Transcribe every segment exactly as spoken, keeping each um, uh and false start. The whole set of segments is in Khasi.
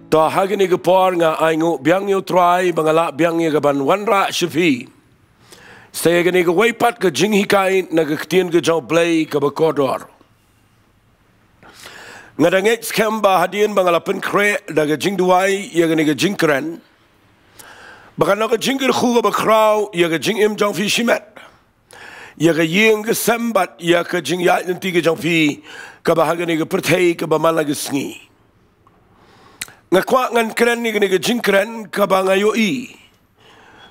To ha kane ka por nga ainguh biang ïa u Trai ba nga lah biang ïa ka ban wanrah sha phi. Sa ïa kane kawei pat ka jinghikai na ka ktien ka jong u Blei kaba kordor. Nga da ngeit skhem ba hadien ba nga la pynkhreh da ka jingduwai ïa kane ka jingkren, ba kan long ka jingkyrkhu kaba khraw ïa ka jingim jong phi shimet, ïa ka ïing ka sem bad ïa ka jingïaid lynti ka jong phi kaba ha kane ka pyrthei kaba man la ka sngi. Nga kwah ngan kren ïa kane ka jingkren kaba nga ïohi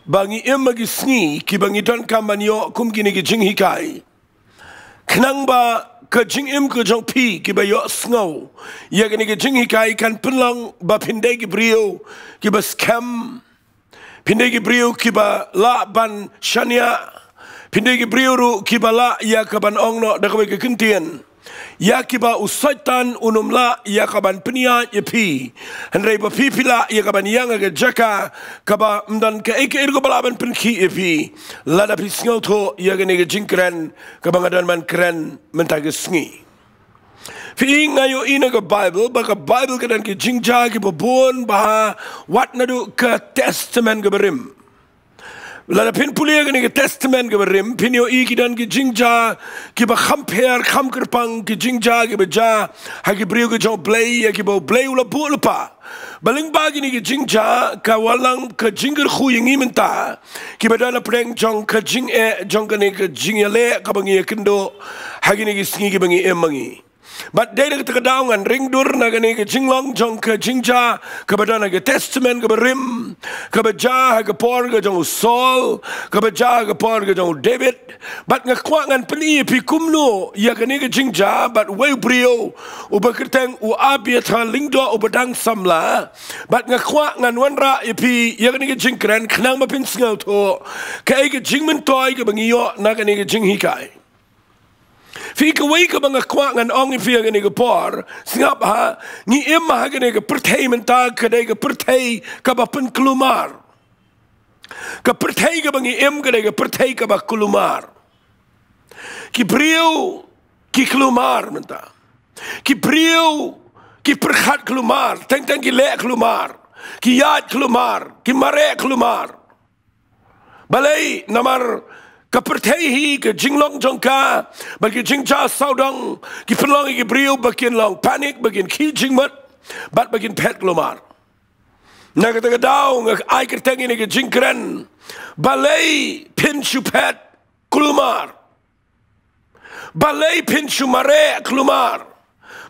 ba ngi im ha ki sngi kiba ngi donkam ban ïoh kum kine ki jinghikai, khnang ba ka jingim ka jong phi kiba ïohsngew ïa kane ka jinghikai kan pynlong ba phin dei ki briew kiba skhem, phin dei ki briew kiba lah ban shaniah, phin dei ki briew ruh kiba lah ïa ka ban ong noh da kawei ka kyntien, ïa kiba u Soitan un ym lah ïa ka ban pynïaid ïa phi. Hynrei ba phi phi lah ïa ka ban ïeng ha ka jaka kaba ym don kaei kaei ruh kaba lah ban pynkhih ïa phi, lada phi sngewthuh ïa kane ka jingkren kaba nga don ban kren mynta ka sngi. Phi, nga ïohi na ka Baibl ba ka Baibl ka don ki jingjia kiba bun bha, wat naduh ka Testament kaba rim. Lada phin pule ïa kane ka Testament kaba rim, phin ïohi ki don ki jingjia kiba kham pher kham kyrpang, ki jingjia kiba jia ha ki briew ka jong u Blei ïa kiba u Blei u la buh lypa. Ba lyngba kine ki jingjia ka wallam ka jingkyrkhu ïa ngi mynta kiba don hapdeng jong ka jingeh jong kane ka jingïaleh kaba ngi ïakynduh ha kine ki sngi kiba ngi im ma ngi. Bad dei da kata ka daw ngan ring dur na kane ka jinglong jong ka jingjia kaba don ha ka Testament kaba rim, kaba jia ha ka por ka jong u Saul, kaba jia ha ka por ka jong u David. Bad nga kwah ngan pyni ïa phi kumno ïa kane ka jingjia bad uwei u briew uba kyrteng u Abiathar lyngdoh uba dang samla. Bad nga kwah ngan wanrah ïa phi ïa kane ka jingkren khnang ba phin sngewthuh kaei ka jingmyntoi kaba ngi ïoh na kane ka jinghikai. Phi, kawei kaba nga kwah ngan ong ïa phi ha kane ka por, sngap ha, ngi im ha kane ka pyrthei mynta ka dei ka pyrthei kaba pynkulmar. Ka pyrthei kaba ngi im ka dei ka pyrthei kaba kulmar. Ki briew ki kulmar mynta. Ki briew ki pyrkhat kulmar, teng teng ki leh kulmar, ki ïaid kulmar, ki mareh kulmar. Balei? Namar ka pyrthei hi, ka jinglong jong ka bad ki jingjia sawdong ki pynlong ïa ki briew ba kin long panic, ba kin khih jingmut bad ba kin phet kulmar. Na kata ka daw nga ai kyrteng ïa kane ka jingkren, balei phin shu phet kulmar? Balei phin shu mareh kulmar?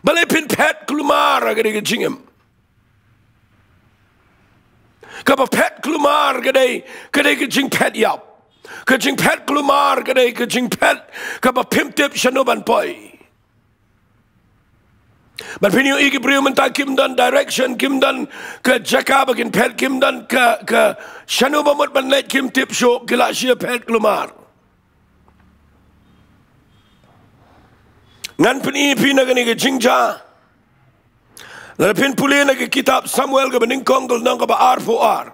Balei phin phet kulmar ha kane ka jingim? Kaba phet kulmar ka dei, ka dei ka jingphet ïap. Ka jingphet kulmar ka dei ka jingphet kaba phim tip shano ban poi. Bad phin ïohi ki briew mynta kim don direction, kim don ka jaka ba kin phet, kim don ka, ka shano ba mut ban leit, kim tip shuh, ki lah shu phet kulmar. Ngan pyni ïa phi na kane ka jingjia. Lada phin pule na ka kitab Samuel kaba nyngkong ka lynnong kaba arphew ar,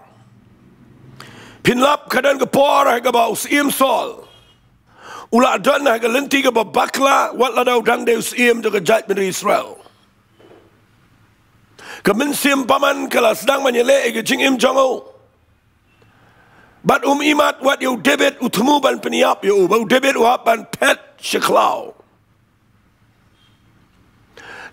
phin lap ka don ka por ha kaba u syiem Saul u la don ha ka lynti kaba bakla wat lada u dang dei u syiem jong ka jaitbynriew Israel. Ka mynsiem bymman ka la sdang ban ïaleh ïa ka jingim jong u. Bad um imat wat ïa u David, u thmu ban pynïap ïa u, ba u David u hap ban phet sha khlaw.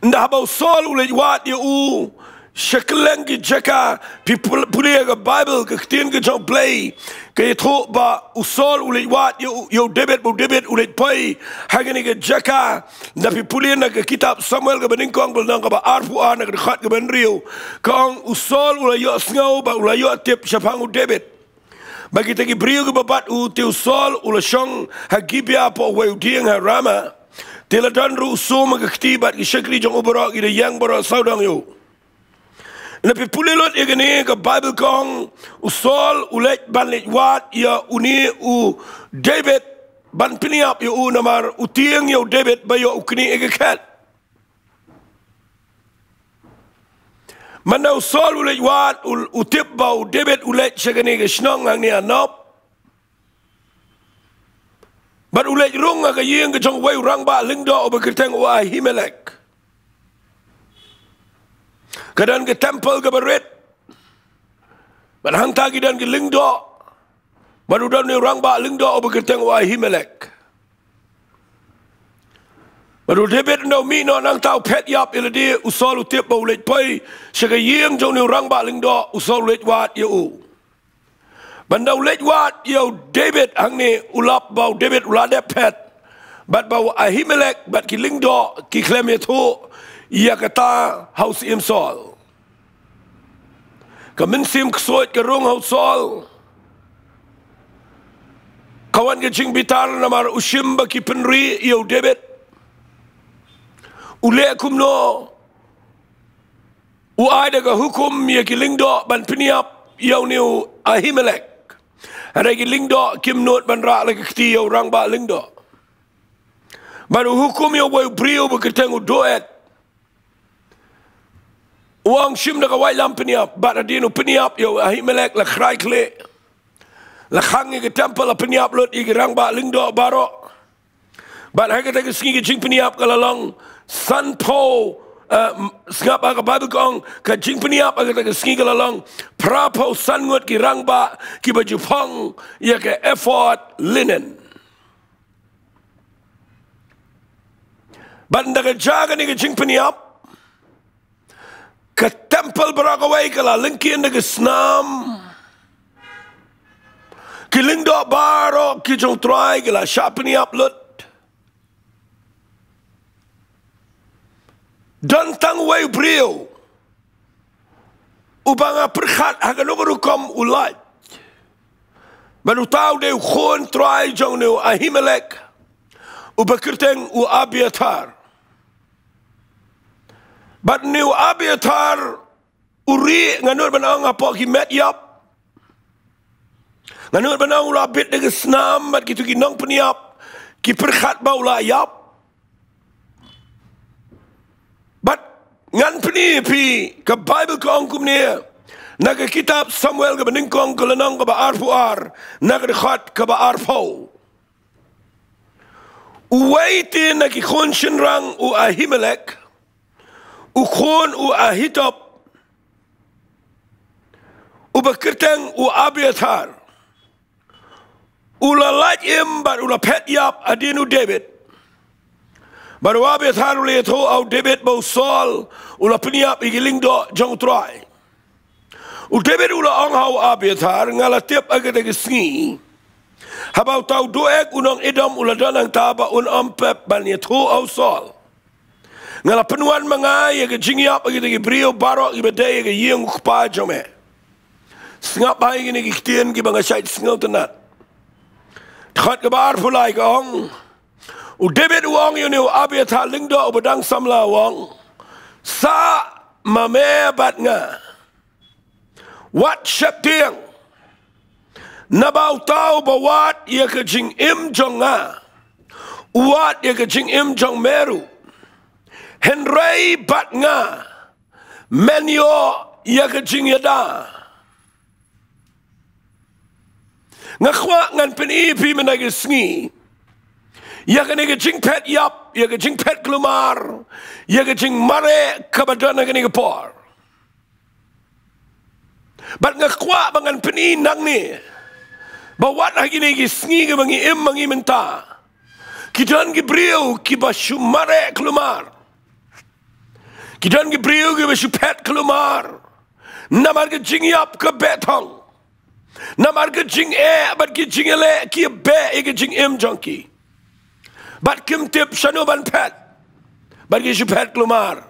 Ynda haba u Saul u leit wad ïa u sha kylleng ki jaka, phi pul-, pule ïa ka Baibl, ka ktien ka jong u Blei, ka ïathuh ba u Saul u leit wad ïa u, ïa u David, ba u David u leit poi ha kane ka jaka. Ynda phi pule na ka kitab Samuel kaba nyngkong ka lynnong kaba arphew ar na ka dkhot kaba hynriew, ka ong u Saul u la ïohsngew bad u la ïoh tip shaphang u David. Ba kita ki briew kiba bat u, te u Saul u la shong ha Gibea, hapoh uwei u dieng ha Rama. Te la don ruh u sum ha ka kti bad ki shakri jong u baroh ki da ïeng baroh sawdong ïa u. Lada phi pule lut ïa kane, ka Baibl ka ong u Saul u leit ban leit wad ïa une u David ban pynïap ïa u, namar u tieng ïa u David ba ïoh u knieh ïa ka khet. Mynta u Saul u leit wad, u, u tip ba u David u leit sha kane ka shnong hangne ha Nob. Bad u leit rung ha ka ïing ka jong uwei u rangbah lyngdoh uba kyrteng u Ahimelek. Ka don ka temple kaba rit. Bad hangta ki don ki lyngdoh. Bad u don u rangbah lyngdoh uba kyrteng u Ahimelek. Bad u David ynda u mih noh nangta u phet ïap ïa lade, u Saul u tip ba u leit poi sha ka ïing jong une u rangbah lyngdoh, u Saul u leit wad ïa u. Bad ynda u leit wad ïa u David hangne u lap ba u David u la dep phet. Bad ba u Ahimelek bad ki lyngdoh ki khlem ïathuh ïa kata ha u Syiem Saul. Ka mynsiem ksuid ka rung ha u Saul. Ka wan ka jingbitar namar u shim ba ki pynri ïa u David. U leh kumno? U ai da ka hukum ïa ki lyngdoh ban pynïap ïa une u Ahimelek. Hynrei ki lyngdoh kim nud ban rah la ka kti ïa u rangbah lyngdoh. Bad u hukum ïa uwei u briew ba kyrteng u Doeg. U ong shim da ka waitlam pynïap, bad hadien u pynïap ïa u Ahimelek la khrai khlieh. La khang ïa ka temple, la pynïap lut ïa ki rangbah lyngdoh baroh. Bad ha kata ka sngi ka jingpynïap ka la long sanphew, eh, m-, sngap ha ka Baibl ka ong ka jingpynïap ha kata ka sngi ka la long phraphew san ngut ki rangbah kiba ju phong ïa ka ephod linen. Bad ynda ka jia kane ka jingpynïap, ka temple baroh kawei ka la lyngkien da ka snam. Ki lyngdoh baroh ki jong u Trai ki la shah pynïap lut. Don tang uwei u briew uba nga pyrkhat ha kano ka rukom u lait. Bad uta u dei u khun trai jong une u Ahimelek, uba kyrteng u Abiathar. Bad une u Abiathar u rieh, nga nud ban ong, hapoh ki met ïap. Nga nud ban ong u la bit da ka snam bad kito ki nongpynïap ki pyrkhat ba u la ïap. Bad ngan pyni ïa phi, ka Baibl ka ong kumne, na ka kitab Samuel kaba nyngkong ka lynnong kaba arphew ar, na ka dkhot kaba arphew. Uwei te na ki khun shynrang u Ahimelek, u khun u Ahitub, uba kyrteng u Abiathar, u la lait im bad u la phet ïap hadien u David. Bad u Abiathar u la ïathuh ha u David ba u Saul u la pynïap ïa ki lyngdoh jong u Trai. U David u la ong ha u Abiathar, nga la tip ha kata ka sngi, haba uta u Doeg u nong Edom u la don hangta, ba un ym pep ban ïathuh ha u Saul. Nga la pynwan ma nga ïa ka jingïap ha kita ki briew baroh kiba dei ha ka ïing u kpa jong me. Sngap bha ïa kine ki ktien kiba nga shait sngewtynnat. Dkhot kaba arphew lai ka ong, u David u ong ïa une u Abiathar lyngdoh uba dang samla, u ong, sah ma me bad nga. Wat sheptieng. Naba uta uba wad ïa ka jingim jong nga, u wad ïa ka jingim jong me ruh. Hynrei bad nga, men ïoh ïa ka jingïada. Nga kwah ngan pyni ïa phi mynta ka sngi ïa kane ka jingphet ïap, ïa ka jingphet kulmar, ïa ka jingmareh kaba don ha kane ka por. Bad nga kwah ba ngan pyni nangne ba wat ha kine ki sngi kiba ngi im ma ngi mynta, ki don ki briew kiba shu mareh kulmar. Ki don ki briew kiba shu phet kulmar. Namar ka jingïap ka beh thong. Namar ka jingeh bad ka jingïaleh ki beh ïa ka jingim jong ki. Bad kim tip shano ban phet. Bad ki shu phet kulmar.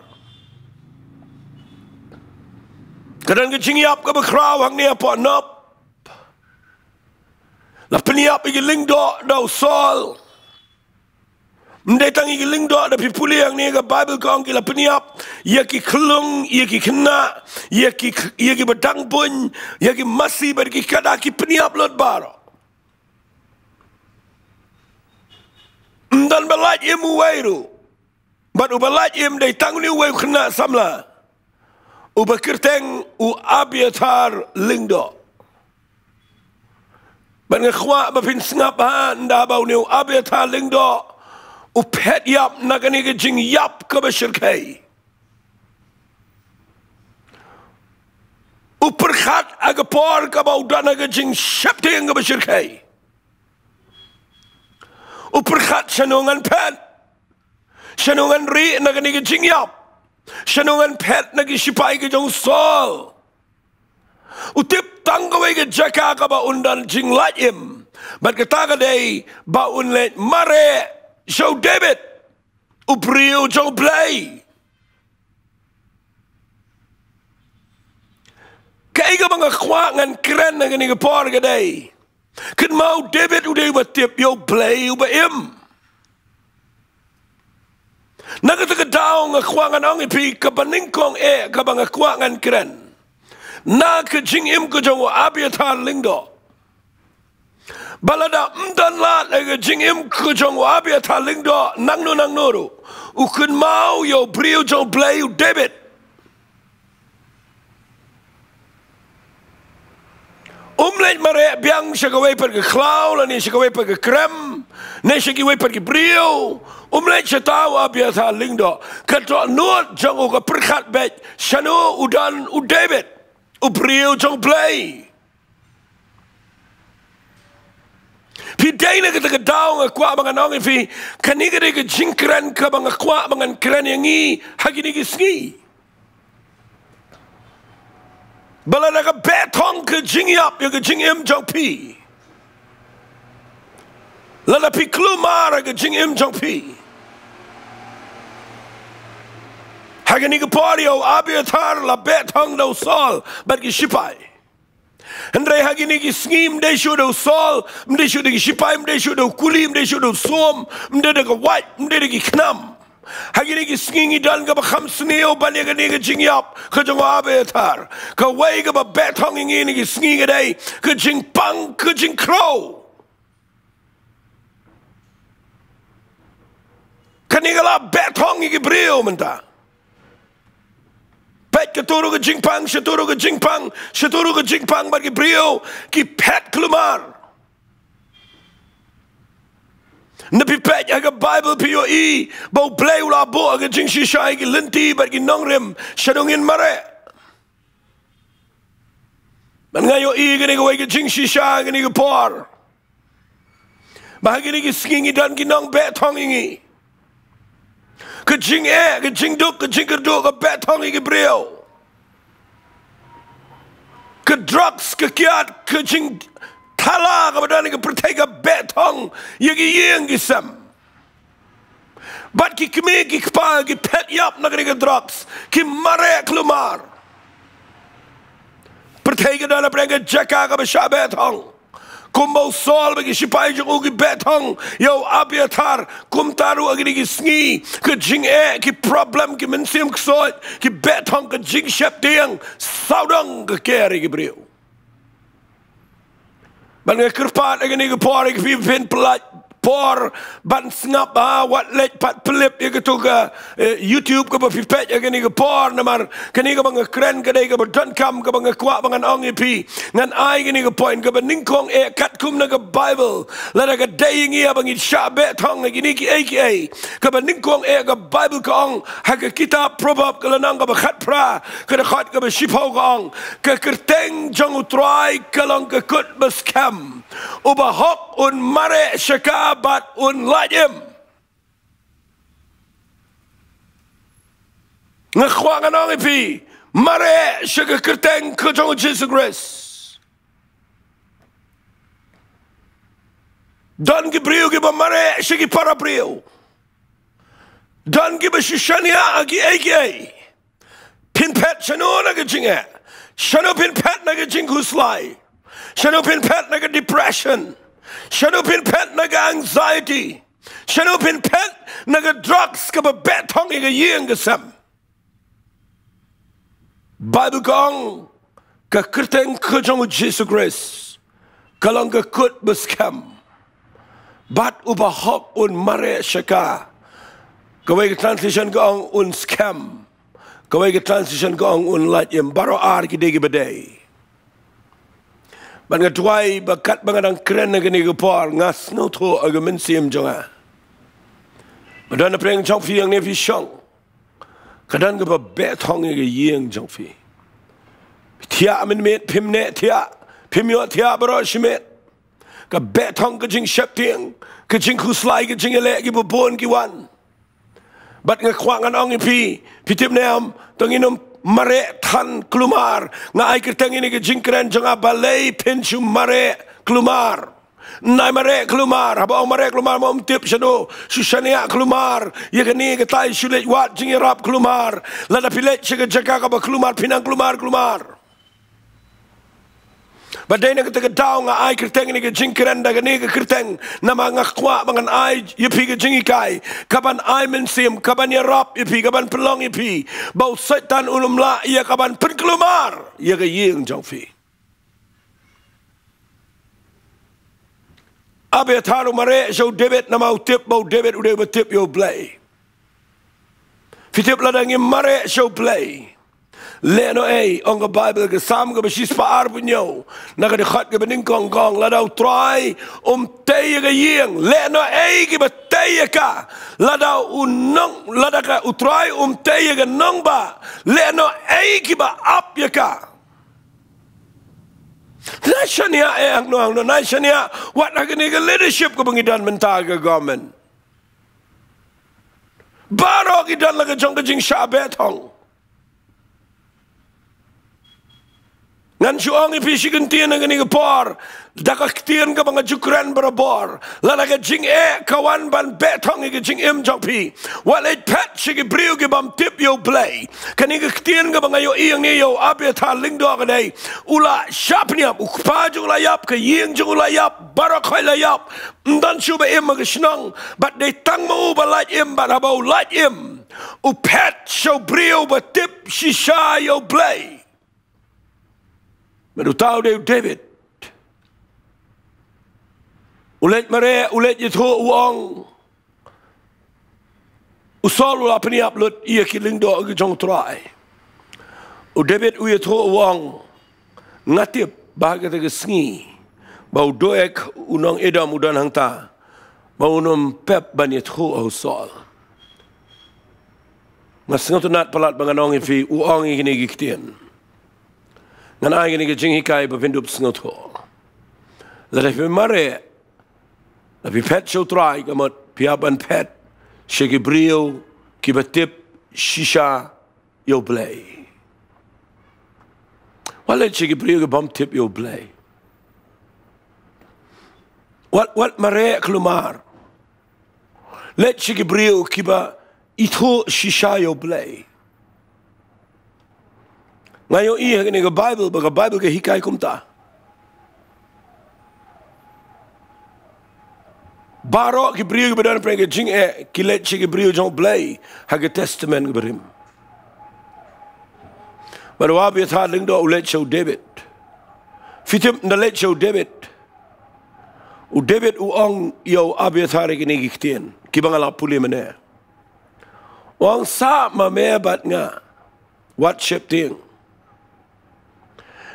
Ka don ka jingïap kaba khraw hangne hapoh Nob. La pynïap ïa ki lyngdoh da u Saul. Ym dei tang ïa ki lyngdoh, da phi pule hangne ka Baibl ka ong ki la pynïap ïa ki khyllung, ïa ki khynnah, ïa ki, ïa kiba dang buiñ, ïa ki masi bad ki kada, ki pynïap lut baroh. Ym don ba lait im uwei ruh. Bad uba lait im dei tang une uwei u khynnah samla, uba kyrteng u Abiathar lyngdoh. Bad nga kwah ba phin sngap bha, ynda ba une u Abiathar lyngdoh u phet ïap na kane ka jingïap kaba shyrkhei. U pyrkhat ha ka por kaba u don ha ka jingsheptieng kaba shyrkhei. U pyrkhat shano ngan phet. Shano ngan rieh na kane ka jingïap. Shano ngan phet na ki shipai ka jong u Saul. U tip tang kawei ka jaka kaba un don jinglait im. Bad kata ka dei ba un leit mareh sha u David, u briew jong U Blei. Kaei kaba nga kwah ngan kren ha kane ka por ka dei, kynmaw, u David u dei uba tip ïa U Blei uba im. Na kata ka daw nga kwah ngan ong ïa phi kaba nyngkong eh kaba nga kwah ngan kren na ka jingim ka jong u Abiathar Lyngdoh. Ba lada ym don lad ha ka jingim ka jong u Abiathar Lyngdoh, nangno nangno ruh, u kynmaw ïa u briew jong U Blei u David. Um leit mareh biang sha kawei pat ka khlaw, lane sha kawei pat ka krem, ne sha kiwei pat ki briew. Um leit shata u Abiathar Lyngdoh. Ka dohnud jong u ka pyrkhat beit shano u don u David, u briew jong U Blei. Phi dei na kata ka daw nga kwah ba ngan ong ïa phi, kane ka dei ka jingkren kaba nga kwah ba ngan kren ïa ngi ha kine ki sngi. Ba lada ka beh thong ka jingïap ïa ka jingim jong phi, lada phi kulmar ha ka jingim jong phi, ha kane ka por ïa u Abiathar la beh thong da u Saul bad ki shipai. Hynrei ha kine ki sngi ym dei shuh da u Saul, ym dei shuh da ki shipai, ym dei shuh da u kuli, ym dei shuh da u sum, ym dei da ka wait, ym dei da ki khnam. Ha kine ki sngi ngi don kaba kham sniew ban ïa kane ka jingïap ka jong u Abiathar. Kawei kaba beh thong ïa ngi ha kine ki sngi ka dei ka jingpang, ka jingkhraw. Kane ka la beh thong ïa ki briew mynta. Peit, kato ruh ka jingpang, shato ruh ka jingpang, shato ruh ka jingpang, bad ki briew ki phet kulmar. Naba phi peit ha ka Baibl phi ïohi ba U Blei u la buh ha ka jingshisha ïa ki lynti bad ki nongrim shano ngin mareh. Bad nga ïohi kane kawei ka jingshisha kane ka por. Ba ha kine ki sngi ngi don ki nongbeh thong ïa ngi. Ka jingeh, ka jingduk, ka jingkyrduh ka beh thong ïa ki briew. Ka drugs, ka kiad, ka jingthala kaba don ha ka pyrthei ka beh thong ïa ki ïing ki sem. Bad ki kmie ki kpa ki phet ïap na kane ka drugs, ki mareh kulmar. Pyrthei ka don hapdeng ka jaka kaba shah beh thong. Kumba u Saul bad ki shipai jong u ki beh thong ïa u Abiathar, kumta ruh ha kine ki sngi ka jingeh, ki problem, ki mynsiem ksuid ki beh thong, ka jingsheptieng sawdong ka ker ïa ki briew. Bad nga kyrpad ha kane ka por ïa phi phin pyllait por ban sngap, ha, wat leit pat pynlip ïa kato ka, eh, YouTube kaba phi peit ha kane ka por, namar kane kaba nga kren ka dei kaba donkam, kaba nga kwah ba ngan ong ïa phi. Ngan ai kane ka point kaba nyngkong eh katkum na ka Baibl. Lada ka dei ïa ngi ba ngin shah beh thong ha kine kiei kiei, kaba nyngkong eh ka Baibl ka ong ha ka kitab Proverb ka lynnong kaba khatphra, ka dkhot kaba shiphew ka ong, ka kyrteng jong U Trai ka long ka kut ba skhem. U bahok un mareh sha ka bad un lait im. Nga kwah ngan ong ïa phi, mareh sha ka kyrteng ka jong U Jisu Khrist. Don ki briew kiba mareh sha ki para briew. Don kiba shu shaniah ha kiei kiei. Phin phet shano na ka jingeh? Shano phin phet na ka jingkhuslai? Shano phin phet na ka depression? Shano phin phet na ka anxiety? Shano phin phet na ka drugs kaba beh thong ïa ka ïing ka sem? Baibl ka ong, ka kyrteng ka jong U Jisu Khrist ka long ka kut ba skhem. Bad u bahok un mareh sha ka. Kawei ka translation ka ong un skhem. Kawei ka translation ka ong un lait im. Baroh ar ki dei kiba dei. Bad nga duwai ba katba nga dang kren ha kane ka por, nga sngewthuh ha ka mynsiem jong nga ba don napdeng jong phi hangne phi shong, ka don kaba beh thong ïa ka ïing jong phi. Thiah mynmiet, phim neh thiah, phim ïoh thiah baroh shimet. Ka beh thong ka jingsheptieng, ka jingkhuslai, ka jingïaleh kiba bun ki wan. Bad nga kwah ngan ong ïa phi, phi tip ne em, to ngin ym mareh than kulmar. Nga ai kyrteng ïa kane ka jingkren jong nga, balei phin shu mareh kulmar. Nai mareh kulmar, haba ong mareh kulmar, mo ym tip shaduh, shu shaniah kulmar. Ïa kane katai shu leit wad jingïarap kulmar. Lada phi leit sha ka jaka kaba kulmar, phin nang kulmar kulmar. Bad dei na kata ka daw nga ai kyrteng ïa kane ka jingkren da kane ka kyrteng, namar nga kwah ba ngan ai ïa phi ka jinghikai kaban ai mynsiem, kaban ïarap ïa phi, kaban pynlong ïa phi ba u Soitan un ym lah ïa kaban pynkulmar ïa ka ïing jong phi. Abiathar u mareh sha u David namar u tip ba u David u dei uba tip ïa u Blei. Phi tip lada ngim mareh sha u Blei, lehnohei, ong ka Baibl, ka Salm kaba shispah arphew hynñiew, na ka dkhot kaba nyngkong ka ong, lada u Trai um tei ïa ka ïing, lehnohei kiba tei ïa ka. Lada u nong, lada ka u Trai um tei ïa ka nongbah, lehnohei kiba ap ïa ka. Nai shaniah eh hangno hangno, nai shaniah wat ha kane ka leadership kaba ngi don mynta, ka government. Baroh ki don la ka jong ka jingshah beh thong. Ngan shu ong ïa phi shi kyntien ha kane ka por, da ka ktien kaba nga ju kren barabor. Lada ka jingeh ka wan ban beh thong ïa ka jingim jong phi, wat leit phet sha ki briew ki bym tip ïa u Blei. Kane ka ktien kaba nga ïohi hangne ïa u Abiathar Lyngdoh ka dei, u la shah pynïap, u kpa jong u la ïap, ka ïing jong u la ïap, baroh khoit la ïap. Ym don shuh ba im ha ka shnong, bad dei tang ma u ba lait im, bad haba u lait im, u phet sha u briew ba tip shisha ïa u Blei. Bad uta u dei u David. U leit mareh, u leit ïathuh, u ong, u Saul u la pynïap lut ïa ki lyngdoh ki jong u Trai. U David u ïathuh, u ong, nga tip ba ha kata ka sngi ba u Doeg u nong Edom u don hangta, ba un ym pep ban ïathuh ha u Saul. Nga sngewtynnat palat ba ngan ong ïa phi, u ong ïa kine ki ktien. Ngan ai kine ki jinghikai ba phin dup sngewthuh. Lada phi mareh, lada phi phet sha u Trai, ka mut phi hap ban phet sha ki briew kiba tip shisha ïa u Blei. Wat leit sha ki briew ki bym tip ïa u Blei. Wat, wat mareh kulmar. Leit sha ki briew kiba ithuh shisha ïa u Blei. Nga ïohi ha kane ka Baibl, ba ka Baibl ka hikai kumta. Baroh ki briew kiba don pyrshah ka jingeh ki leit sha ki briew jong u Blei ha ka Testament kaba rim. Bad u Abiathar Lyngdoh u leit sha u David. Phi tip ynda leit sha u David, u David u ong ïa u Abiathar ïa kine ki ktien kiba nga la pule mynne. U ong, sah ma me bad nga, wat sheptieng.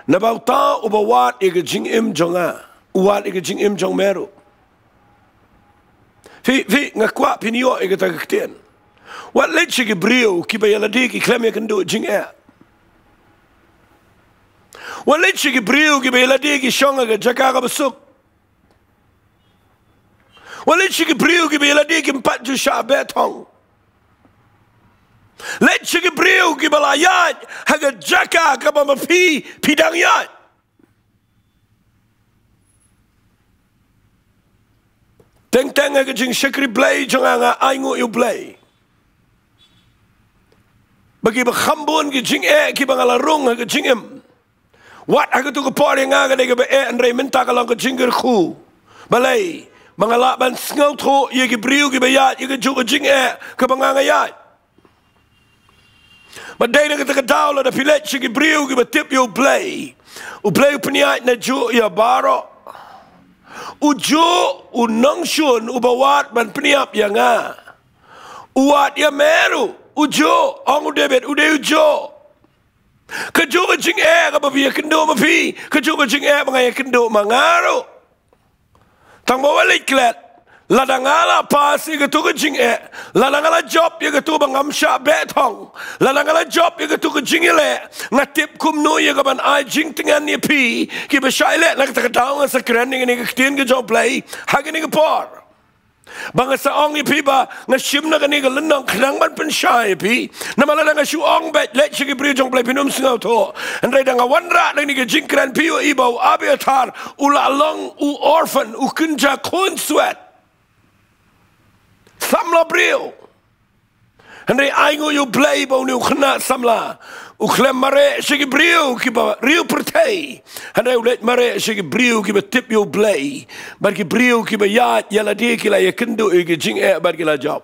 Naba uta uba wad ïa ka jingim jong nga, u wad ïa ka jingim jong me ruh. Phi, phi, nga kwah phin ïoh ïa kata ka ktien. Wat leit sha ki briew kiba ïalade ki khlem ïakynduh jingeh. Wat leit sha ki briew kiba ïalade ki shong ha ka jaka kaba suk. Wat leit sha ki briew kiba ïalade kim pat ju shah beh thong. Leit sha ki briew kiba la ïaid ha ka jaka kaba ma phi, phi dang ïaid. Teng teng ha ka jingshakri Blei jong nga, nga ainguh ïa u Blei ba kiba kham bun ki jingeh kiba nga la rung ha ka jingim. Wat ha katu ka por ïa nga ka dei kaba eh, hynrei mynta ka long ka jingkyrkhu. Balei? Ba nga lah ban sngewthuh ïa ki briew kiba ïaid ïa kajuh ka jingeh kaba nga nga ïaid. Bad dei na kata ka daw lada phi leit sha ki briew kiba tip ïa u Blei, u Blei u pynïaid najuh ïa baroh. Ujuh u nongshun uba wad ban pynïap ïa nga, u wad ïa me ruh. Ujuh, ong u David, u dei ujuh. Kajuh ka jingeh kaba phi ïakynduh ma phi, kajuh ka jingeh ba nga ïakynduh ma nga ruh. Tang ba wat leit klet, Lada nga la pass ïa katu ka jingeh, lada nga la jop ïa katu ba ngam shah beh thong, lada nga la jop ïa katu ka jingïaleh, nga tip kumno ïa kaban ai jingtngen ïa phi kiba shah ïaleh. Na kata ka daw nga sa kren ïa kane ka ktien ka jong U Blei ha kane ka por. Ba nga sa ong ïa phi ba nga shim na kane ka lynnong khnang ban pynshai ïa phi. Namar lada nga shu ong beit leit sha ki briew jong U Blei phin ym sngewthuh. Hynrei da nga wanrah na kane ka jingkren phi ïohi ba u Abiathar u la long u orphan, u kynja khun swet, samla briew. Hynrei ainguh ïa U Blei ba une u khynnah samla u khlem mareh sha ki briew kiba riew pyrthei. Hynrei u leit mareh sha ki briew kiba tip ïa U Blei bad ki briew kiba ïaid ïalade ki la ïakynduh ïa ki jingeh bad ki la jop.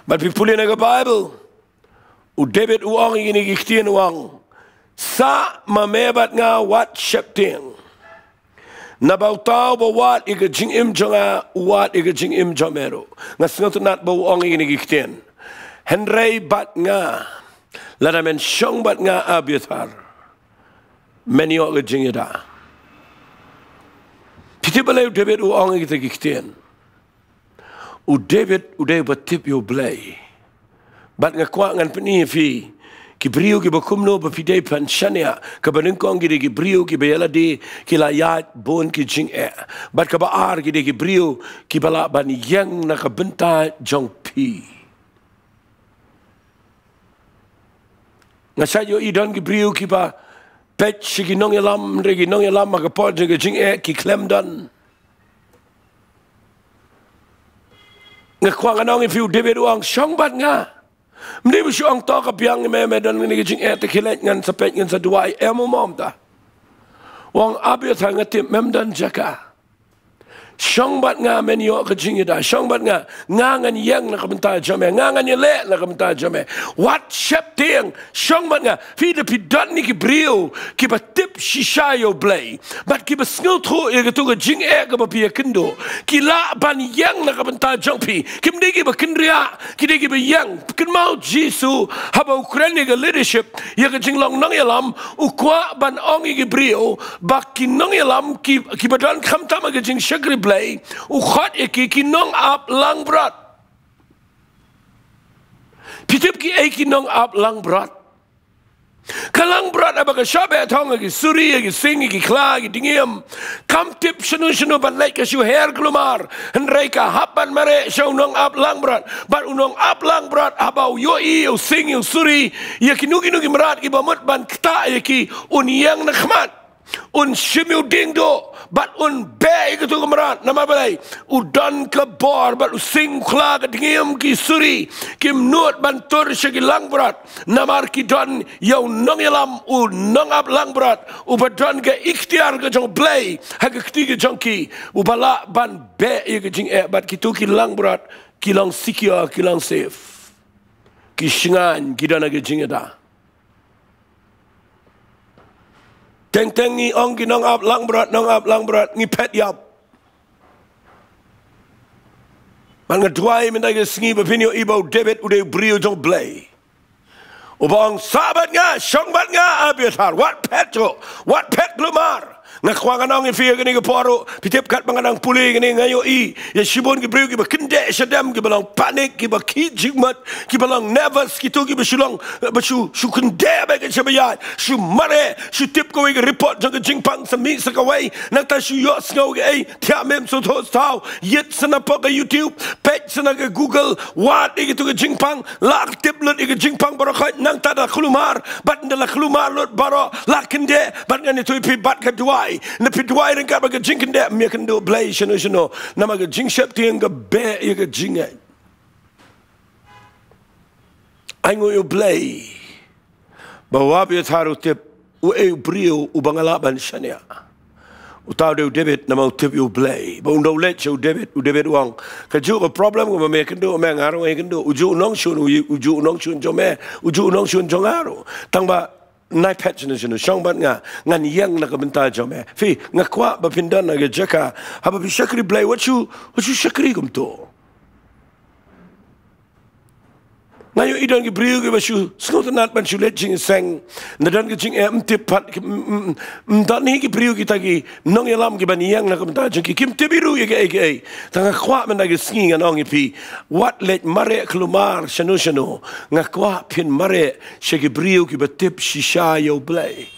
Bad phi pule na ka Baibl, u David u ong ïa kine ki ktien, u ong, sah ma me bad nga wat sheptieng. Naba uta uba wad ïa ka jingim jong nga u wad ïa ka jingim jong me ruh. Nga sngewtynnat ba u ong ïa kine ki ktien. Hynrei bad nga, lada men shong bad nga Abiathar, men ïoh ka jingïada. Phi tip balei u David u ong ïa kita ki ktien? U David u dei uba tip ïa U Blei. Bad nga kwah ngan pyni ïa phi ki briew kiba kumno ba phi dei ban shaniah. Kaba nyngkong ki dei ki briew kiba ïalade, ki la ïaid bun ki jingeh. Bad kaba ar ki dei ki briew kiba lah ban ïeng na ka bynta jong phi. Nga shait ïohi don ki briew kiba peit sha ki nongïalam, hynrei ki nongïalam ha ka por jong ka jingeh ki khlem don. Nga kwah ngan ong ïa phi, u David u ong, shong bad nga. Ym dei ba shu ong to ka biang ïa me, me don kane ka jingeh te khie leit ngan sa peit ngan sa duwai, em, um ong ta. U ong, Abiathar, nga tip mem don jaka. Shong bad nga men ïoh ka jingïada, shong bad nga, nga ngan ïeng na ka bynta jong me, nga ngan ïaleh na ka bynta jong me. Wat sheptieng, shong bad nga. Phi, da phi don ïa ki briew kiba tip shisha ïa U Blei bad kiba sngewthuh ïa katu ka jingeh kaba phi ïakynduh, ki lah ban ïeng na ka bynta jong phi. Kim dei kiba kynriah, ki dei kiba ïeng. Kynmaw Jisu haba u kren ïa ka leadership, ïa ka jinglong nongïalam, u kwah ban ong ïa ki briew ba ki nongïalam ki, kiba don khamtam ha ka jingshakri Blei, u khot ïa ki ki nongap langbrot. Phi tip kiei ki nongap langbrot? Ka langbrot haba ka shah beh thong ha ki suri, ha ki sing, ha ki khla, ha ki dngiem, kam tip shano shano ban leit, ka shu her kulmar. Hynrei ka hap ban mareh sha u nongap langbrot. Bad u nongap langbrot haba u ïohi ïa u sing, ïa u suri, ïa kino kino ki mrad kiba mut ban ktah ïa ki, un ïeng na khmat, un shim ïa u dieng duh bad un beh ïa katu ka mrad. Namar balei? U don ka bor bad u sing, u khla, ka dngiem, ki suri kim nud ban tur sha ki langbrot. Namar ki don ïa u nongïalam, u nongap langbrot uba don ka iktiar ka jong U Blei ha ka kti ka jong ki, uba lah ban beh ïa ka jingeh. Bad kitu ki langbrot ki long secure, ki long safe, ki shngaiñ, ki don ha ka jingïada. Teng teng ngi ong ki nongap langbrot, nongap langbrot, ngi phet ïap. Bad nga duwai mynta ka sngi ba phin ïohi ba u David u dei u briew jong U Blei. Uba ong, sah bad nga, shong bad nga Abiathar, wat phet shuh, wat phet kulmar. Nga kwah ngan ong ïa phi ha kane ka por ruh, phi tip katba nga nang pule ïa kane nga ïohi ïa shibun ki briew kiba kyndeh shadem, kiba long panic, kiba khih jingmut, kiba long nervous, kito kiba shu long, ba shu, shu kyndeh bad ka jingïaid, shu mareh, shu tip kawei ka report jong ka jingpang sa mih sa kawei, nangta shu ïohsngew kaei, thiah mem sngewthuh thaw, ïit sa na pok ka YouTube, peit sa na ka Google, wad ïa kito ka jingpang, la tip lut ïa ka jingpang baroh khoit, nangta da kulmar, bad ynda la kulmar lut baroh, la kyndeh, bad ngan ïathuh ïa phi bad ka duwai. Ynda phi duwai ryngkat bad ka jingkyndeh, ym ïakynduh blei shano shano. Namar ka jingsheptieng ka beh ïa ka jingngeit. Ainguh ïa U Blei ba u Abiathar u tip uei u briew uba nga lah ban shaniah. Uta u dei u David namar u tip ïa U Blei. Ba ynda u leit sha u David, u David u ong, kajuh ka problem kaba me ïakynduh, me nga ruh nga ïakynduh. U juh u nongshun, u, u juh u nongshun jong me, u juh u nongshun jong nga ruh. Tang ba nai phet shano shano, shong bad nga, ngan ïeng na ka bynta jong me. Phi, nga kwah ba phin don ha ka jaka haba phi shakri Blei, wat shu, wat shu shakri kumto. Nga ïohi don ki briew kiba shu sngewtynnat ban shu leit jingïaseng. Na don ki jingeh, ym tip pat, ym, ym, ym, ym don hi ki briew kita ki nongïalam kiban ïeng na ka bynta jong ki, kim tip hi ruh ïa kiei kiei. Tang nga kwah mynta ki sngi ngan ong ïa phi, wat leit mareh khlumar shano shano. Nga kwah phin mareh sha ki briew kiba tip shisha ïa U Blei.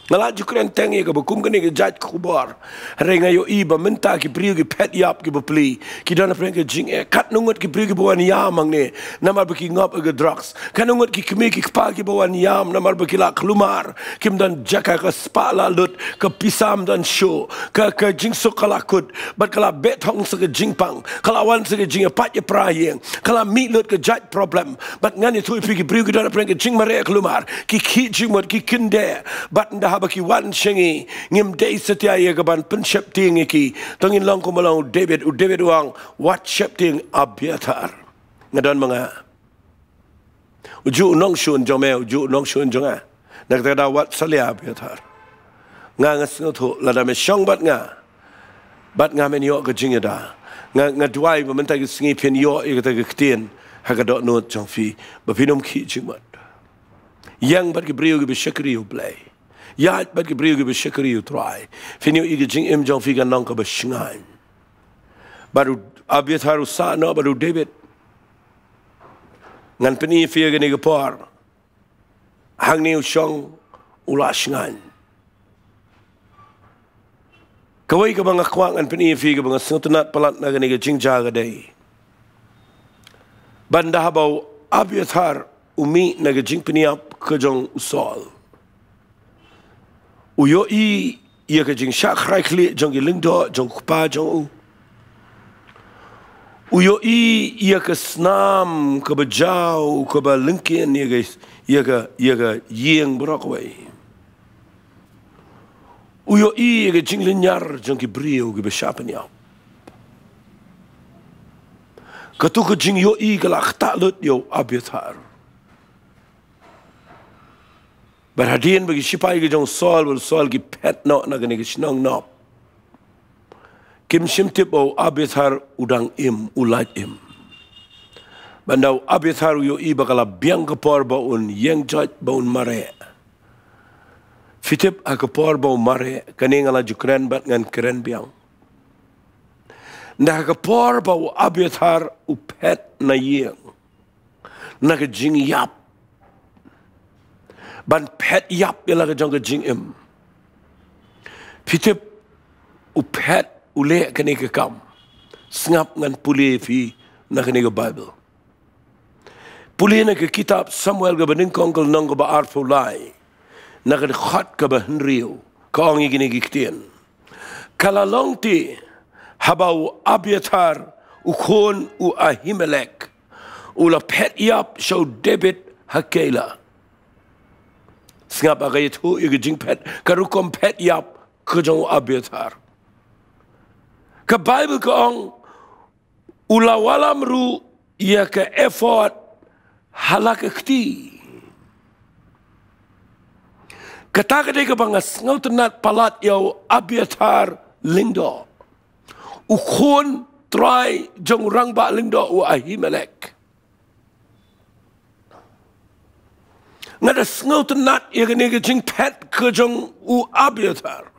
Nga la ju kren teng ïa kaba kum kane ka jait khubor. Hynrei nga ïohi ba mynta ki briew ki phet ïap kiba pli, ki don hapdeng ka jingeh. Katno ngut ki briew kiba wan ïam hangne namar ba ki ngop ïa ka drugs. Katno ngut ki kmie ki kpa kiba wan ïam namar ba ki la khlumar, kim don jaka, ka spah la lut, ka pisa ym don shuh, ka, ka jingsuk ka la kut, bad ka la beh thong sa ka jingpang, ka la wan sa ka jingïapait ïapra ïing, ka la mih lut ka jait problem. Bad ngan ïathuh ïa phi, ki briew ki don hapdeng ka jingmareh khlumar, ki khih jingmut, ki kyndeh. Bad ynda haba ki wan sha ngi, ngim dei satia ïa kaban pynsheptieng ïa ki. To ngin long kumba long u David, u David u ong, wat sheptieng Abiathar. Nga don ma nga. Ujuh u nongshun jong me, ujuh u nongshun jong nga. Na kata ka daw wat salia Abiathar. Nga, nga sngewthuh lada me shong bad nga, bad nga men ïoh ka jingïada. Nga, nga duwai ba mynta ki sngi phin ïoh ïa kata ka ktien ha ka dohnud jong phi, ba phin ym khih jingmut. Ïeng bad ki briew kiba shakri U Blei. Ïaid bad ki briew kiba shakri U Trai. Phin ïoh ïa ka jingim jong phi kan long kaba shngaiñ. Bad u Abiathar u sah noh bad u David. Ngan pyni ïa phi ïa kane ka por. Hangne u shong, u la shngaiñ. Kawei kaba nga kwah ngan pyni ïa phi, kaba nga sngewtynnat palat na kane ka jingjia ka dei, ba ynda haba u Abiathar u mih na ka jingpynïap ka jong u Saul, u ïohi ïa ka jingshah khrai khlieh jong ki lyngdoh jong u kpa jong u. U ïohi ïa ka snam kaba jaw, kaba lyngkien ïa ka, ïa ka, ïa ka ïing baroh kawei. U ïohi ïa ka jinglynñiar jong ki briew kiba shah pynïap. Katu ka jingïohi ka la ktah lut ïa u Abiathar. Bad hadien ba ki shipai ki jong u Saul, bad u Saul ki phet noh na kane ka shnong Nob, kim shym tip ba u Abiathar u dang im, u lait im. Bad ynda u Abiathar u ïohi ba ka la biang ka por ba un ïeng joit, ba un mareh. Phi tip, ha ka por ba u mareh, kane nga la ju kren bad ngan kren biang. Ynda ha ka por ba u Abiathar u phet na ïing, na ka jingïap, ban phet ïap ïa la ka jong ka jingim, phi tip, u phet, u leh kane ka kam. Sngap, ngan pule ïa phi na kane ka Baibl. Pule na ka kitab Samuel kaba nyngkong, ka lynnong kaba arphew lai, na ka dkhot kaba hynriew, ka ong ïa kine ki ktien. Ka la long te, haba u Abiathar u khun u Ahimelek u la phet ïap sha u David ha Keila. Sngap, ha ka ïathuh ïa ka jingphet, ka rukom phet ïap ka jong u Abiathar, ka Baibl ka ong, u la wallam ruh ïa ka ephod ha la ka kti. Kata ka dei kaba nga sngewtynnat palat ïa u Abiathar lyngdoh, u khun trai jong u rangbah lyngdoh u Ahimelek. Nga da sngewtynnat ïa kane ka jingphet ka jong u Abiathar.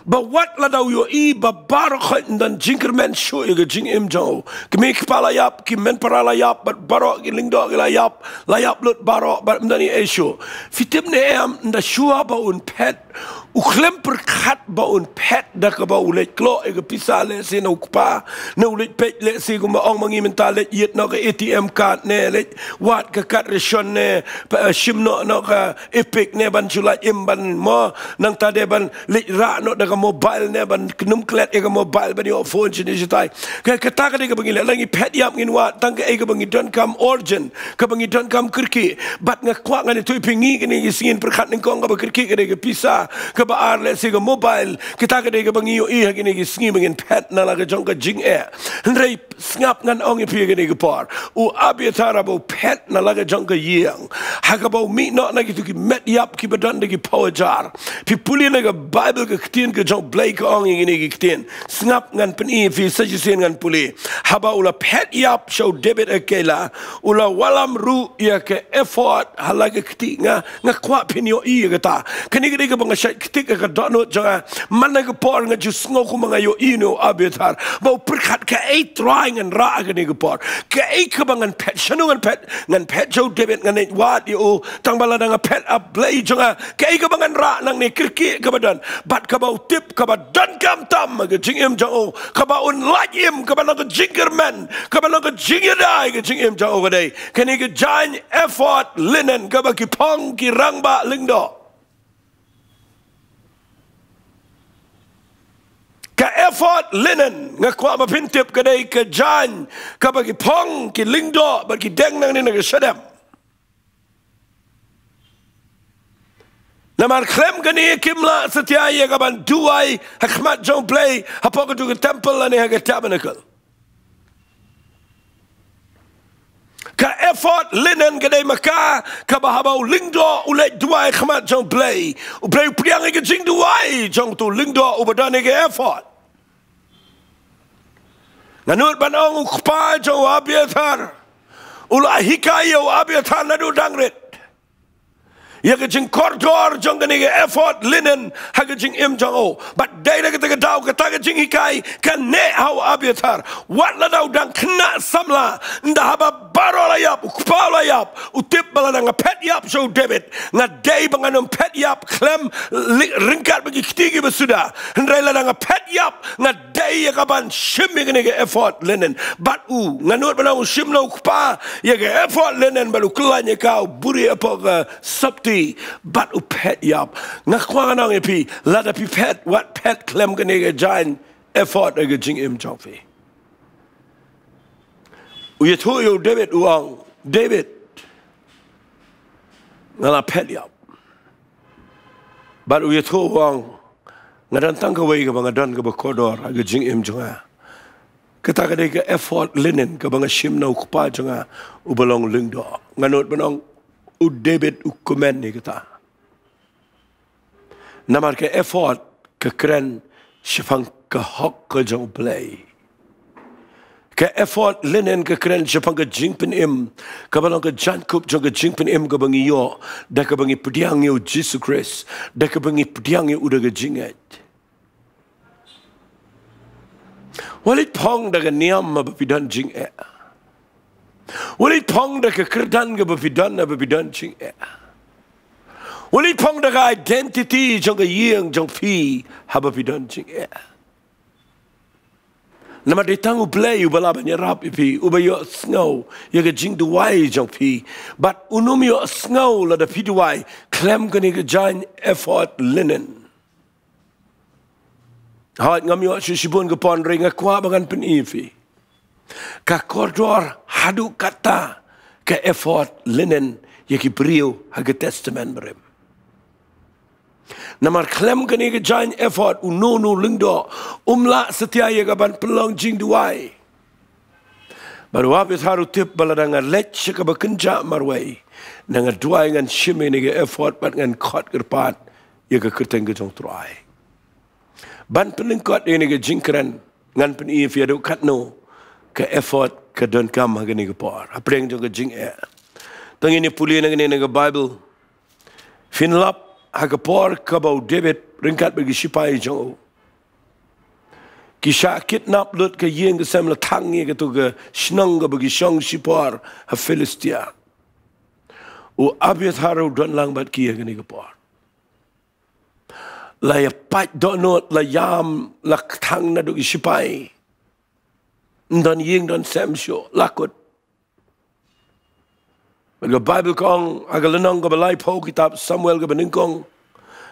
Ba wat lada u ïohi ba baroh khoit ym don jingkyrmen shuh ïa ka jingim jong u. Kmie kpa la ïap, ki hynmen para la ïap, bad baroh ki lyngdoh ki la ïap, la ïap lut baroh, bad ym don ei ei shuh. Phi tip ne em, ynda shuwa ba un phet, u khlem pyrkhat ba un phet da kaba u leit kloh ïa ka pisa lehse na u kpa, ne u leit peit lehse kumba ong ma ngi mynta, leit ïit noh ka A T M card ne, leit wad ka card ration ne, pa, eh, shim noh, noh ka EPIC ne ban shu lait im ban mo, nangta de ban leit rah noh da ka mobile ne, ban kynum klet ïa ka mobile ban ïoh phone shane shatai. Ka, kata ka dei kaba ngi leh, la ngi phet ïap ngin wad tang kaei kaba ngi donkam urgent, kaba ngi donkam kyrkieh. Bad nga kwah ngan ïathuh ïa phi, ngi kine ki sngi ngin pyrkhat nyngkong kaba kyrkieh ka dei ka pisa, kaba ar lehse ka mobile, kata ka dei kaba ngi ïohi ha kine ki sngi ba ngin phet na la ka jong ka jingeh. Hynrei Sngap, ngan ong ïa phi ha kane ka por, u Abiathar haba u phet na la ka jong ka ïing, ha kaba u mih noh na kito ki met ïap kiba don da ki phew hajar. Phi pule na ka Baibl, ka ktien ka jong U Blei ka ong ïa kine ki ktien. Sngap, ngan pyni ïa phi, sa shisien ngan pule. Haba u la phet ïap sha u David ha Keila, u la wallam ruh ïa ka ephod ha la ka kti. Nga, nga kwah phin ïohi ïa kata. Kane ka dei kaba nga shait ktik ha ka dohnud jong nga. Man la ka por nga ju sngew kumba nga ïohi ïa u Abiathar ba u pyrkhat, kaei Trai ngan rah ha kane ka por? Kaei kaba ngan phet? Shano ngan phet? Ngan phet sha u David, ngan leit wad ïa u, tang ba lada nga phet ha Blei jong nga, kaei kaba ngan rah nangne? Kyrkieh kaba don. Bad kaba u tip kaba donkam tam ha ka jingim jong u, kaba un lait im, kaba long ka jingkyrmen, kaba long ka jingïada ha ka jingim jong u, ka dei kane ka jaiñ ephod linen kaba ki phong ki rangbah lyngdoh. Ka ephod linen, nga kwah ba phin tip, ka dei ka jaiñ kaba ki phong ki lyngdoh bad ki deng nangne na ka shadem. Namar khlem kane kim lah satia ïa kaban duwai ha khmat jong U Blei hapoh katu ka temple lane ha ka tabernacle. Ka ephod linen ka dei ma ka kaba haba u lyngdoh u leit duwai ha khmat jong U Blei, U Blei u pdiang ïa ka jingduwai jong utu u lyngdoh uba don ïa ka ephod. Nga nud ban ong, u kpa jong u Abiathar u la hikai ïa u Abiathar naduh dang rit ïa ka jingkordor jong kane ka ephod linen ha ka jingim jong u. Bad dei na kata ka daw kata ka jinghikai ka neh ha u Abiathar. Wat lada u dang khynnah samla, ynda haba baroh la ïap, u kpa u la ïap, u tip ba lada nga phet ïap sha u David, nga dei ba ngan ym phet ïap khlem li-, ryngkat bad ki kti kiba suda. Hynrei lada nga phet ïap, nga dei ïa kaban shim ïa kane ka ephod linen. Bad u, nga nud ban ong, u shim na u kpa ïa ka ephod linen bad u kylla ïa ka, u buhrieh hapoh ka sopti bad u phet ïap. Nga kwah ngan ong ïa phi, lada phi phet, wat phet khlem kane ka jaiñ ephod ha ka jingim jong phi. U ïathuh ïa u David, u ong, David, nga la phet ïap. Bad u ïathuh u ong, nga don tang kawei kaba nga don kaba kordor ha ka jingim jong nga. Kata ka dei ka ephod linen kaba nga shim na u kpa jong nga uba long lyngdoh. Nga nud ban ong, u David u kmen ïa kata. Namar ka ephod ka kren shaphang ka hok ka jong U Blei. Ka ephod linen ka kren shaphang ka jingpynim, kaba long ka jaiñkup jong ka jingpynim kaba ngi ïoh da kaba ngi pdiang ïa u Jisu Khrist, da kaba ngi pdiang ïa u da ka jingngeit. Wat leit phong da ka niam haba phi don jingeh. Wat leit phong da ka kyrdan kaba phi don haba phi don jingeh. Wat leit phong da ka identity jong ka ïing jong phi haba phi don jingeh. Namar dei tang U Blei uba lah ban ïarap ïa phi, uba ïohsngew ïa ka jingduwai jong phi. Bad un ym ïohsngew lada phi duwai khlem kane ka jaiñ ephod linen. Hooid, ngam ïoh shuh shibun ka por, hynrei nga kwah ba ngan pyni ïa phi. Ka kordor haduh katta ka ephod linen ïa ki briew ha ka Testament Barim. Namar khlem kane ka jaiñ ephod, uno uno u lyngdoh um lah satia ïa kaban pynlong jingduwai. Bad u Abiathar u tip ba lada nga leit sha kaba kynjah marwei, ngan duwai, ngan shim ïa kane ka ephod bad ngan khot kyrpad ïa ka kyrteng ka jong U Trai. Ban pynlyngkot ïa kane ka jingkren, ngan pyni ïa phi haduh katno ka ephod ka donkam ha kane ka por hapdeng jong ka jingeh. To ngin ïa pule na kane na ka Baibl. Phin lap ha ka por kaba u David ryngkat bad ki shipai jong u ki shah kidnap lut ka ïing ka sem, la thang ïa kato ka shnong kaba ki shong shipor ha Philistia. U Abiathar u don lang bad ki ha kane ka por. La ïa pait dohnud, la ïam, la kthang naduh ki shipai. Ym don ïing don sem shuh, la kut. Bad ka Baibl ka ong ha ka lynnong kaba laiphew kitab Samuel kaba nyngkong,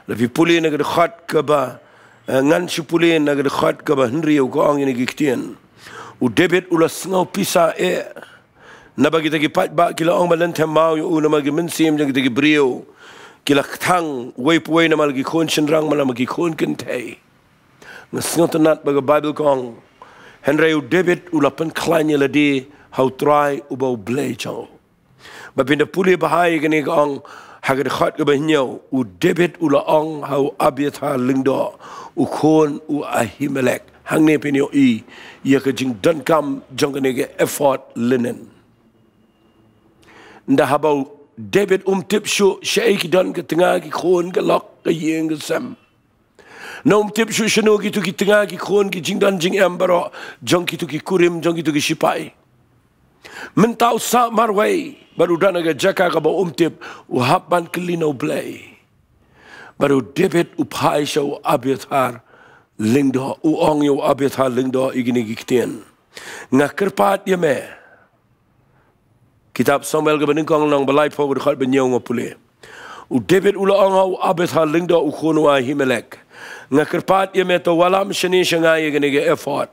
lada phi pule na ka dkhot kaba, eh, ngan shu pule na ka dkhot kaba hynriew, ka ong ïa kine ki ktien: U David u la sngew pisa eh, naba kita ki paidbah ki la ong ba lynthem maw ïa u, namar ki mynsiem jong kita ki briew ki la kthang uwei pa uwei, namar ki khun shynrang, namar ki khun kynthei. Nga sngewtynnat ba ka Baibl ka ong, Hynrei u David u la pynkhlaiñ ïa lade ha u Trai uba u Blei jong u. Ba phin da pule bha ïa kane ka ong ha ka dkhot kaba hynñiew, u David u la ong ha u Abiathar lyngdoh, u khun u Ahimelek. Hangne phin ïohi ïa ka jingdonkam jong kane ka ephod linen. Nda haba u David um tip shuh shaei ki don ka tnga ki khun ka lok ka ïing ka sem. Na um tip shuh shano kito ki tnga ki khun ki jingdon jingem baroh jong kito ki kurim jong kito ki shipai. Mynta u sah marwei bad u don ha ka jaka kaba um tip, u hap ban kylli na u Blei. Bad u David u phai sha u Abiathar lyngdoh, u ong ïa u Abiathar lyngdoh ïa kine ki ktien. Nga kyrpad ïa me. Kitab Samuel kaba nyngkong lynnong ba laiphew ka dkhot ba hynñiew nga pule. U David u la ong ha u Abiathar lyngdoh u khun u Ahimelek, nga kyrpad ïa me, to wallam shane sha nga ïa kane ka ephod.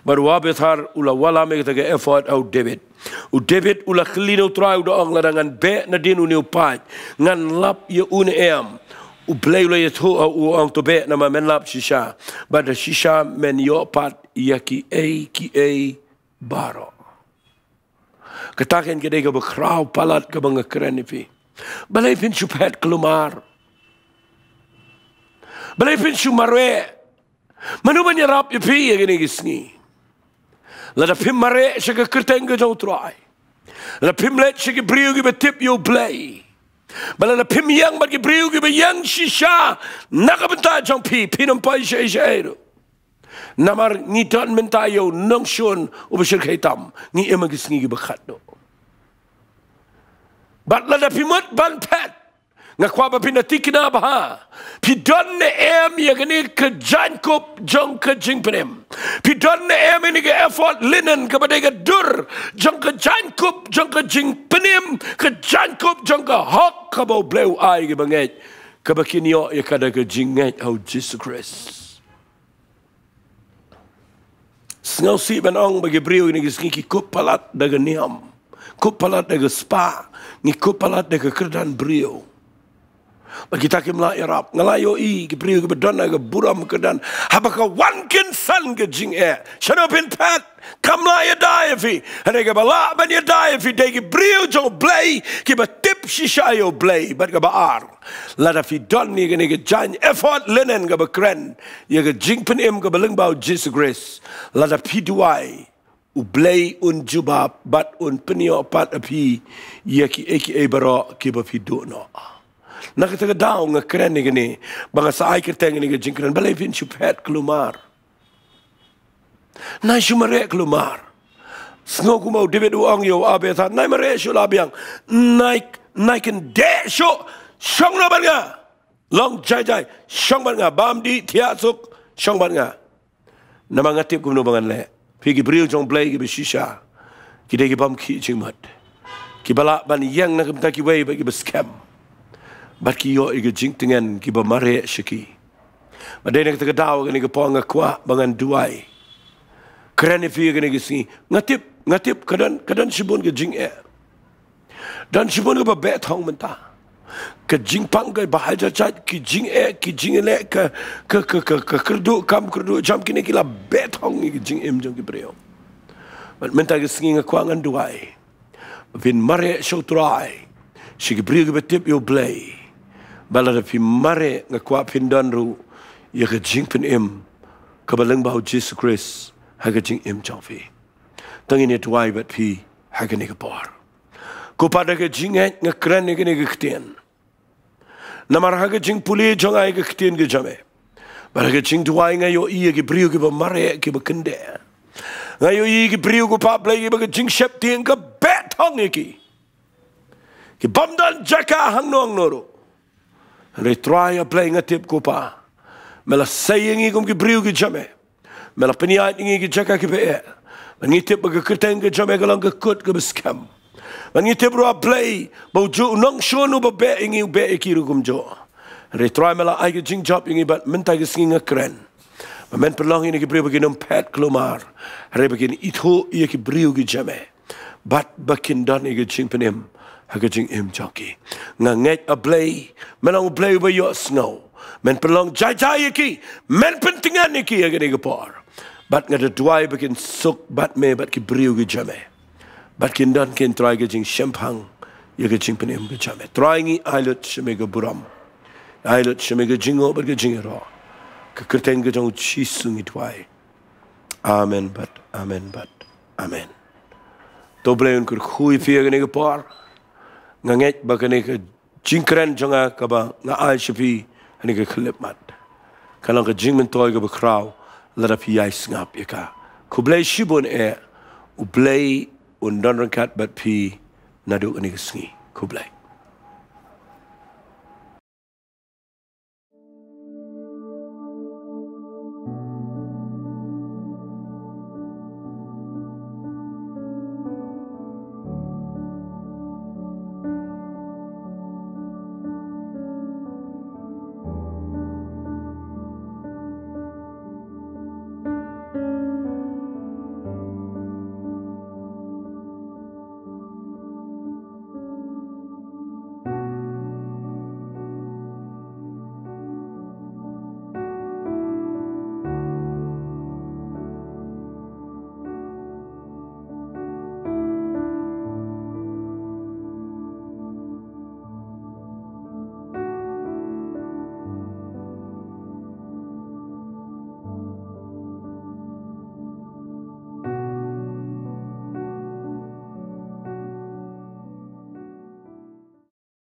Bad u Abiathar u la wallam ïa kata ka ephod ha u David. U David u la kylli na u Trai u da ong, lada ngan beh nadien une u paid, ngan lap ïa u ne em? U Blei u la ïathuh ha u, u ong, to beh, namar men lap shisha, bad da shisha men ïoh pat ïa kiei kiei baroh. Kata kein ka dei kaba khraw palat kaba nga kren ïa phi. Balei phin shu phet kulmar? Balei phin shu mareh? Mano ban ïarap ïa phi ïa kine ki sngi? Lada phim mareh sha ka kyrteng ka jong u Trai, lada phim leit sha ki briew kiba tip ïa u Blei, bad lada phim ïeng bad ki briew kiba ïeng shisha na ka bynta jong phi, phin ym poi shaei shaei ruh. Namar ngi don mynta ïa u nongshun uba shyrkhei tam, ngi im ha ki sngi kiba khatduh. Bad lada phi mut ban phet, nga kwah ba phin da tikna bha. Phi don ne em ïa kane ka jaiñkup jong ka jingpynim? Phi don ne em ïa kane ka ephod linen kaba dei ka dur jong ka jaiñkup jong ka jingpynim, ka jaiñkup jong ka hok kaba u Blei u ai ïa kiba ngeit, kaba kin ïoh ïa ka da ka jingngeit ha u Jisu Khrist? Sngewsih ban ong ba ki briew kine ki sngi ki kup palat da ka niam, kup palat da ka spah, ngi kup palat da ka kyrdan briew. Ba kita kim lah ïarap. Nga la ïohi ki briew kiba don ha ka burom kyrdan, haba ka wan kynsan ka jingeh, shano phin phet? Kam lah ïada ïa phi. Hynrei kaba lah ban ïada ïa phi dei ki briew jong u Blei kiba tip shisha ïa u Blei. Bad kaba ar, lada phi don ïa kane ka jaiñ ephod linen kaba kren ïa ka jingpynim kaba lyngba u Jisu Khrist, lada phi duwai, u Blei un jubab bad un pynïoh pat ha phi ïa kiei kiei baroh kiba phi duh noh. Na kata ka daw nga kren ïa kane, ba nga sa ai kyrteng ïa kane ka jingkren, balei phin shu phet kulmar? Nai shu mareh kulmar. Sngew kumba u David u ong ïa u Abiathar, nai mareh shuh la biang. Nai, nai kyndeh shuh. Shong noh bad nga. Long jai jai. Shong bad nga. Bam dih thiah suk. Shong bad nga. Namar nga tip kumno ba ngan leh. Phi ki briew jong u Blei kiba shisha, ki dei ki bym khih jingmut, kiba lah ban ïeng na ka bynta kiwei bad kiba skhem, bad ki ïoh ïa ka jingtngen kiba mareh sha ki. Bad dei na kata ka daw kane ka por nga kwah ba ngan duwai. Kren ïa phi ïa kane ka sngi. Nga tip, nga tip ka don, ka don shibun ka jingeh. Don shibun kaba beh thong mynta. Ka jingpang kaba hajat jat, ki jingeh, ki jingeh, ka, ka, ka, ka, ka kyrduh kam kyrduh jam, kine ki la beh thong ïa ki jingim jong ki briew. Bad mynta ka sngi nga kwah ngan duwai. Phin mareh sha u Trai, sha ki briew kiba tip ïa u Blei. Bad lada phi mareh, nga kwah phin don ruh ïa ka jingpynim kaba lyngba u Jisu Khrist ha ka jingim jong phi. To ngin ïa duwai bad phi ha kane ka por. Ko Pa, da ka jingngeit nga kren ïa kane ka ktien. Namar ha ka jingpule jong nga ïa ka ktien ka jong me, bad ha ka jingduwai nga ïohi ïa ki briew kiba mareh, kiba kyndeh. Nga ïohi ïa ki briew, ko Pa Blei, kiba ka jingsheptieng ka beh thong ïa ki, ki bym don jaka hangno hangno ruh. Hynrei Trai, A Blei, nga tip, ko Pa, me la sei ïa ngi kum ki briew ki jong me. Me la pynïaid ïa ngi ki jaka kiba eh. Bad ngi tip ba ka kyrteng ka jong me ka long ka kut kaba skhem. Bad ngi tip ruh, A Blei, ba ujuh u nongshun uba beh ïa ngi u beh ïa ki ruh kumjuh. Hynrei Trai, me la ai ka jingjop ïa ngi, bad mynta ka sngi nga kren ba men pynlong ïa ngi ki briew ba kin ym phet kulmar, hynrei ba kin ithuh ïa ki briew ki jong me, bad ba kin don ïa ka jingpynim ha ka jingim jong ki. Nga ngeit, A Blei, me long U Blei uba ïohsngew. Men pynlong jai jai ïa ki, men pyntngen ïa ki ha kane ka por. Bad nga da duwai ba kin suk bad me bad ki briew ki jong me. Bad kin don kin Trai ka jingshemphang ïa ka jingpynim ka jong me. Trai ngi ai lut sha me ka burom. Ai lut sha me ka jingnguh bad ka jingïaroh. Ka kyrteng ka jong u Jisu ngi duwai. Amen bad amen bad amen. To Blei un kyrkhu ïa phi ïa kane ka por. Nga ngeit ba kane ka jingkren jong nga kaba nga ai sha phi ha kane ka khyllipmat kan long ka jingmyntoi kaba khraw lada phi ïai sngap ïa ka. Khublei shibun eh, U Blei un don ryngkat bad phi naduh kane ka sngi. Khublei.